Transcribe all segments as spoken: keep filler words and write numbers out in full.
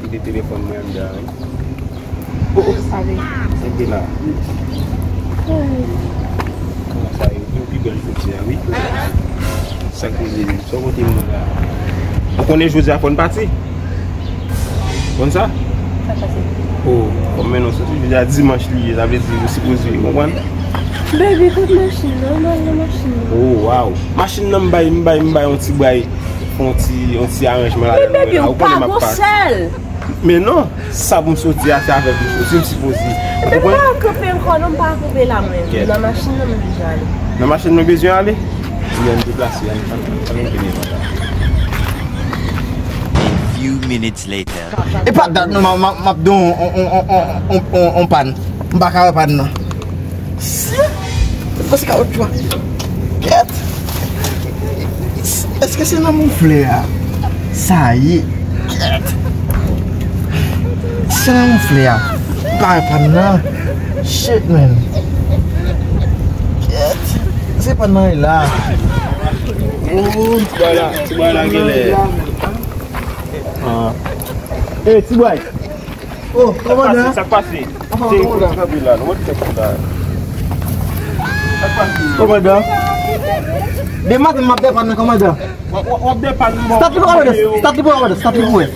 Te telefòn mwen anndan, wi. Oh, oh. Kenbe la. Kòman sa ye? Ou pi bèl jodi a, wi. Sa k rive menm? Sa w pote m nan la? Ou konnen jodi a fò n pati? Konn sa? Sa pase? Oh, kòm men nou soti jodi a dimanch li ye, sa vle di ou sipoze, ou konprann? Baby, kot machin nan? M al nan machin nan. Oh, wow. Machin nan m bay, m bay, m bay yon ti bay, yon ti, yon ti aranjman ladan l, mwen la, ou konnen m ap pati. Men baby, ou pa gon sèl. Men non, sa pou m soti a, se avèk ou soti, m sipoze. Ou konprann? Men m pa kanpe ankò non, m pa kanpe la mwen. Nan machin nan mwen bezwen ale. Nan machin nou bezwen ale? Wi, ann deplase, ann, ann, ann vini. A few minutes later. E pa dat non, m ap, m ap, m ap di w on, on, on pàn. M pa ka wè pàn nan. Paske ka wè pwa. Kèt. Èske se nan mouflè a? Sa ye. Kèt. Se nan mouflè a. M pa wè pàn nan. Shit, man. Kèt. Se pàn nan e la. Oh. Ti bwa la, ti bwa la genlè. Ah. Ey, ti bwa. Oh, kòmandan. Sa k pase? Sa k pase? Anfòm, kòmandan. Kanpe la, nou mèt kanpe la. Sa k pase? Kòmandan. Demen maten m ap depann nan, kòmandan. W ap, w ap, w ap depann mò. Start li pou kòmandan. Start li pou kòmandan. Start li pou mwen.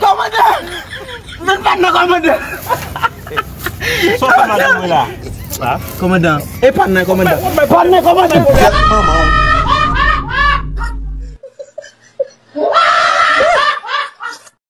Kòmandan! Men pa nan kòmandan! Sa w fè madanm mwen la? Ha? Kòmandan. E pa nan kòmandan. Pa nan kòmandan! Manman w.